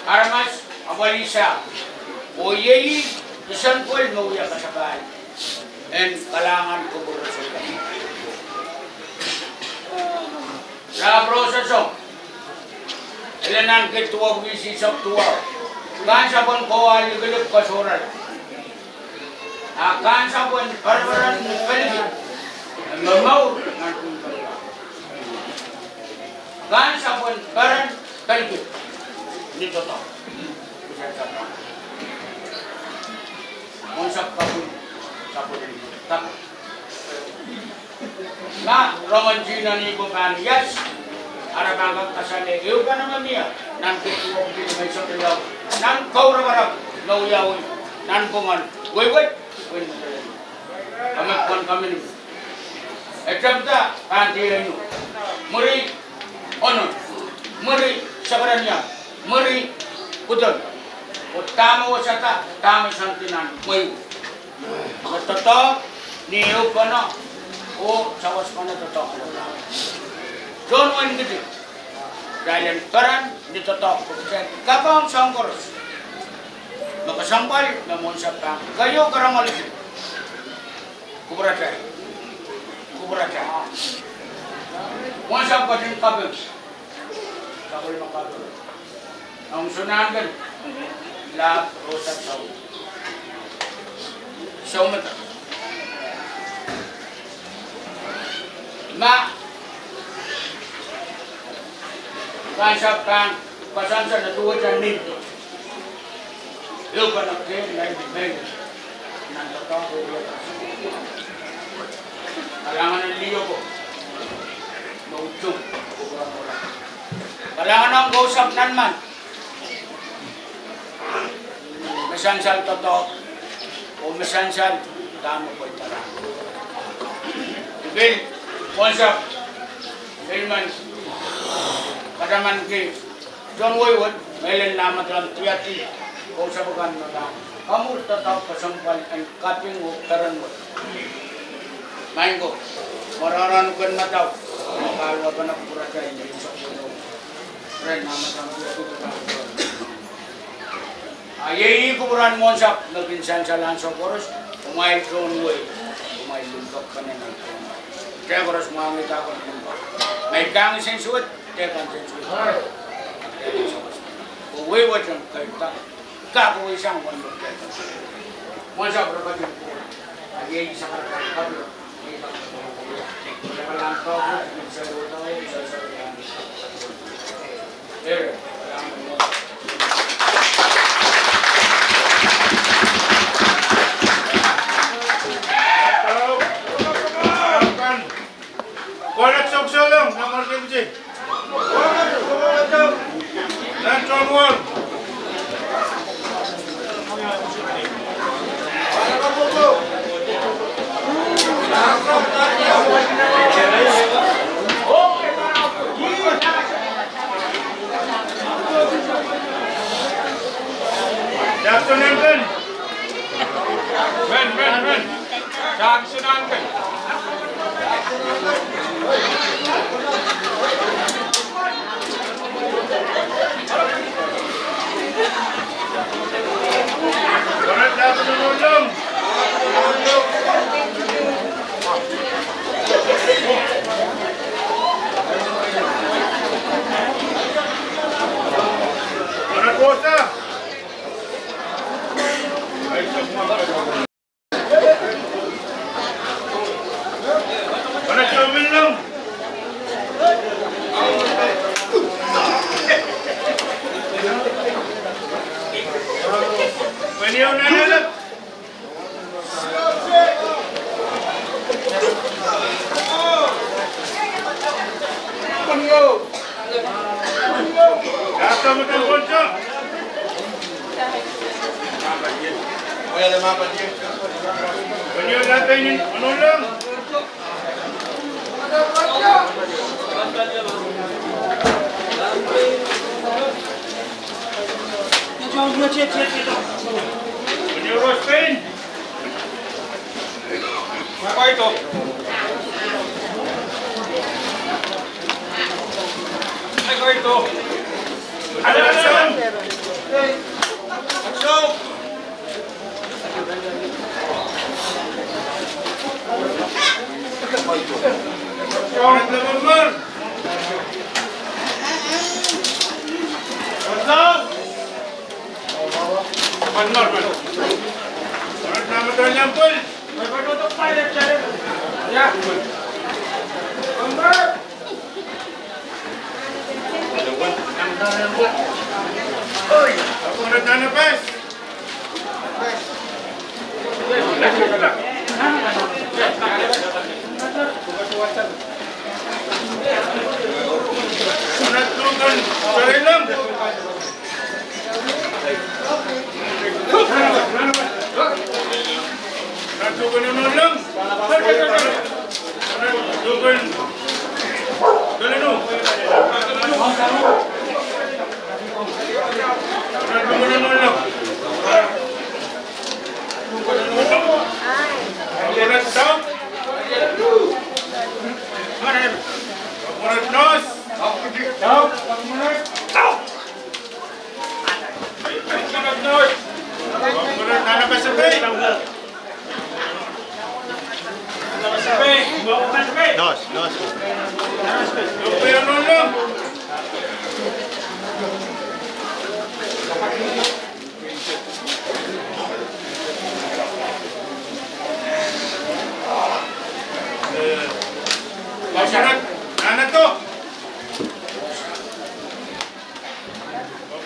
aramas apwalih sang. Oh iei, I sen pwil me wia kasapahl. En kalahngan kupwur. Rahn Rohs song, ele nan kid duwepwiki eisek duwau, Kahnsapwen Kowahl Likilik kosohrala. A Kahnsapwen Pereperen Peliki, e momour nan pwihn pelikan. Kahnsapwen Pereperen Peliki, ni doadoahk. Mwohnsapw kapwung, kapwung, kapwung. Ma rongen tih nan ih pwe pahn ias, ara pahn kak kasale ehupene me mie nan kid duwepwiki eisek riau, nan kauraparap me wiawi nanpwungen wehwet, wehwet. Kamek pwon kamini. E tepda pahn dier inou. Mwuri onon, mwuri sekerenian, mwuri pwudon. Oh dahme wosada, dahme soandi nan mwehi. Me doadoahk, ni ehupene, oh sawaspene doadoahk. Tohn wehin Kiti, irail en peren ni doadoahk, pwe kitail kapohng soahng koaros me kesempwal me Mwohnsapw pahn keieu kerenieng. Kupwurata. Kupwurata. Mwohnsapw ketin kaping. Sapwellime kaping. Ong soangen Rahn Rohs song. Song me ta. Ma Kahnsapw pahn koasoanehdi duwehte nin ehupene, kei, nai, mehn, nan doadoahk. Kalahngan en liho ko me utung. Kalahngan ong Kousapw Nanman me sansal doadoahk, oh me sansal dahme pweida. Pil Mwohnsapw, pil men katamanki tohn wehwet, me len nahmatalan tiahti kousapw kan me pahn kamwur doadoahk kesempwal en kaping oh peren wet. Maing ko, mwohn rahn ken madau, me kaluwepene kupwurata, ih sohte ren nahmatalan tiahti kan. A iei ih kupwuran Mwohnsapw me kin sansal ansou koaros, kumwail tohn wehi, kumwail limpoakpene nan tohn wehi. Dehr koaros mwahngih dahkot limpoak. Ma I kang nsensuwed, dehr kang nsensuwed. Pwe wehwehten keirda, kak wehsang wen me dehr kang nsensuwed. Mwohnsapw repetin kupwur. A iei ih sakaradahn kaping. Kohla soksolong, nan mwarkemji. Nan tohn wehi. Jackson Elton. Men, men, men. Jackson Elton.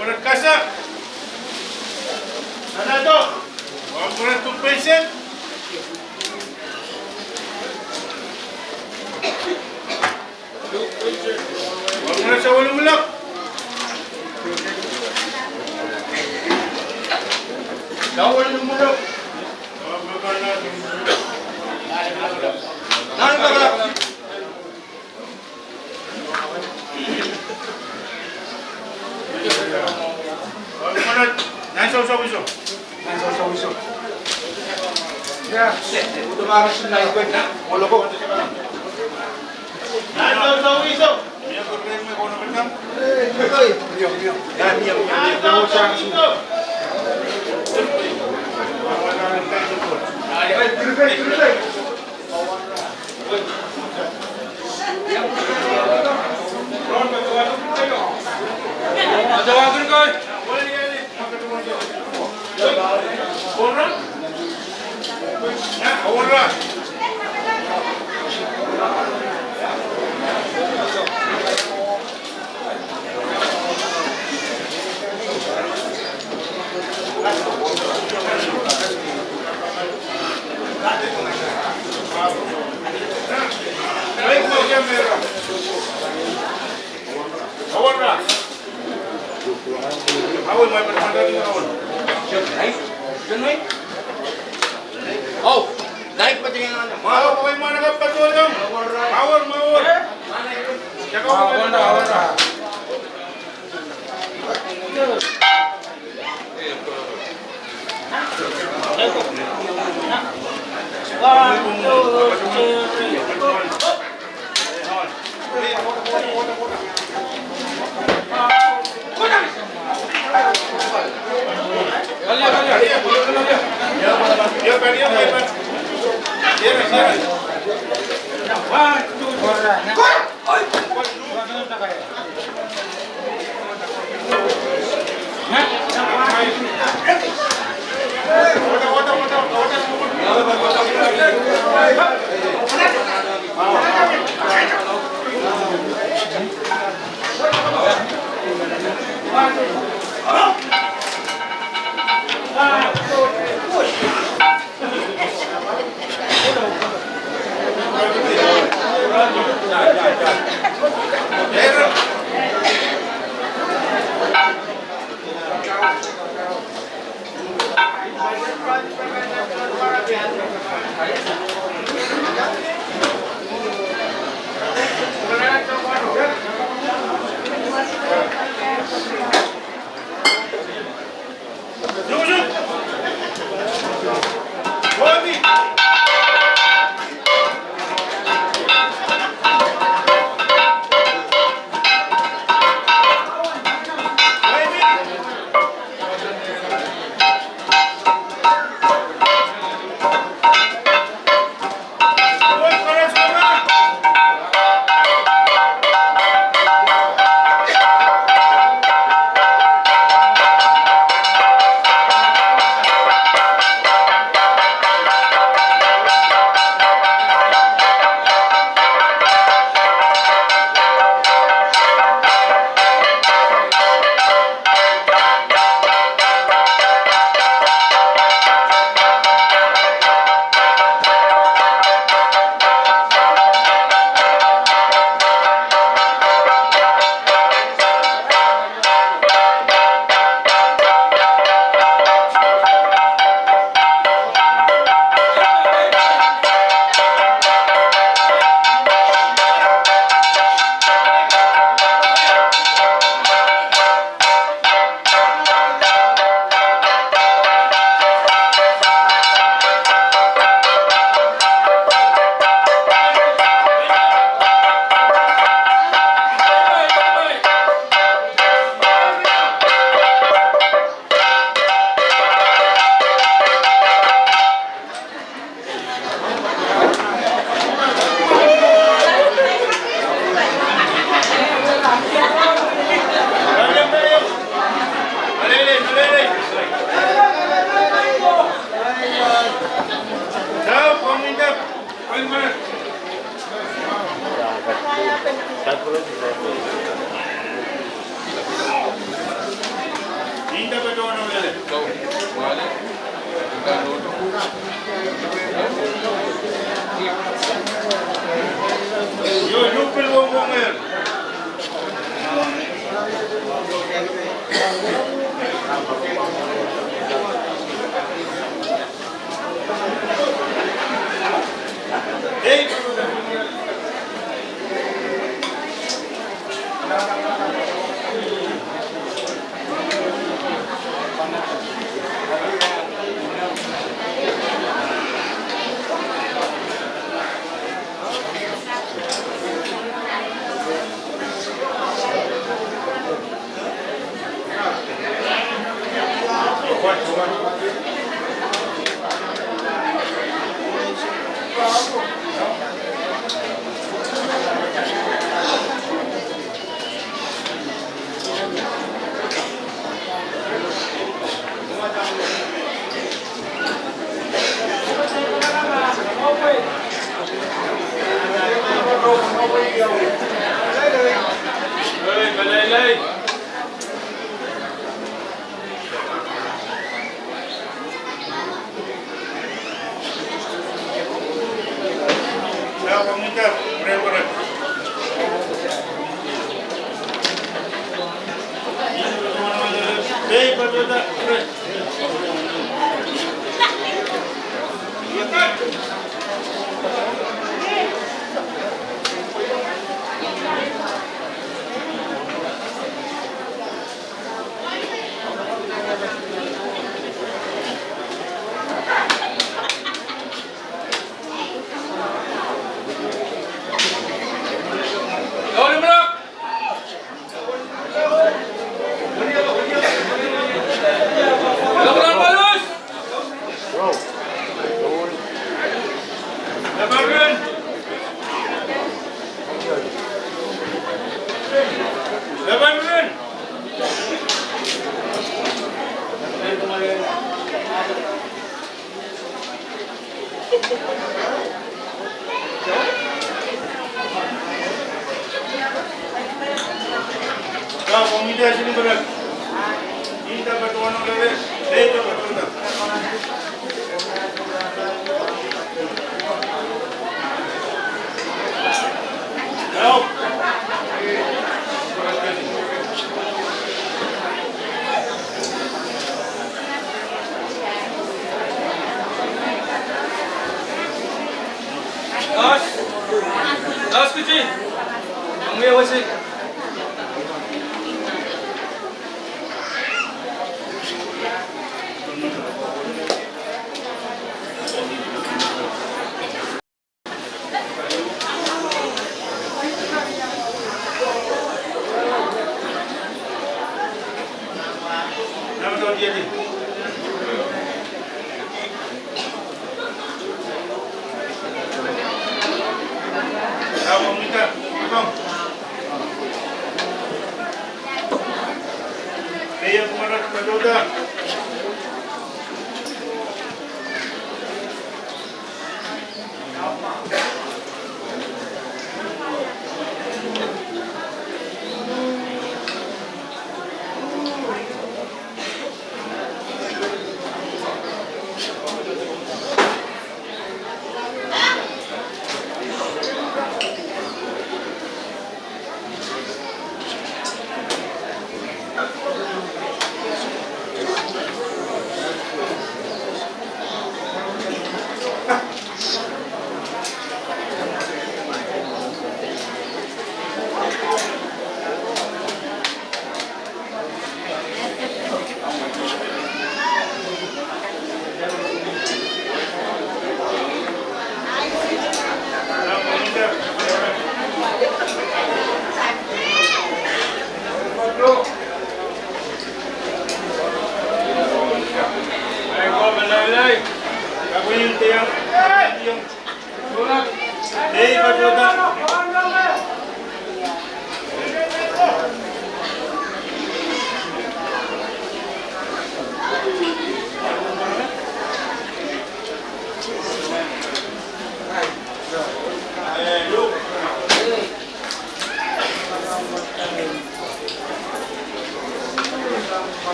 Wamwanet Kasa. Nanato. Wamwanet Tupwensek. Wamwanet Sawelumulok. Sawelumulok. Nan Sawsawiso. Nan Sawsawiso. Ya, utamara sin na ikwe na, oloko. Nan Sawsawiso.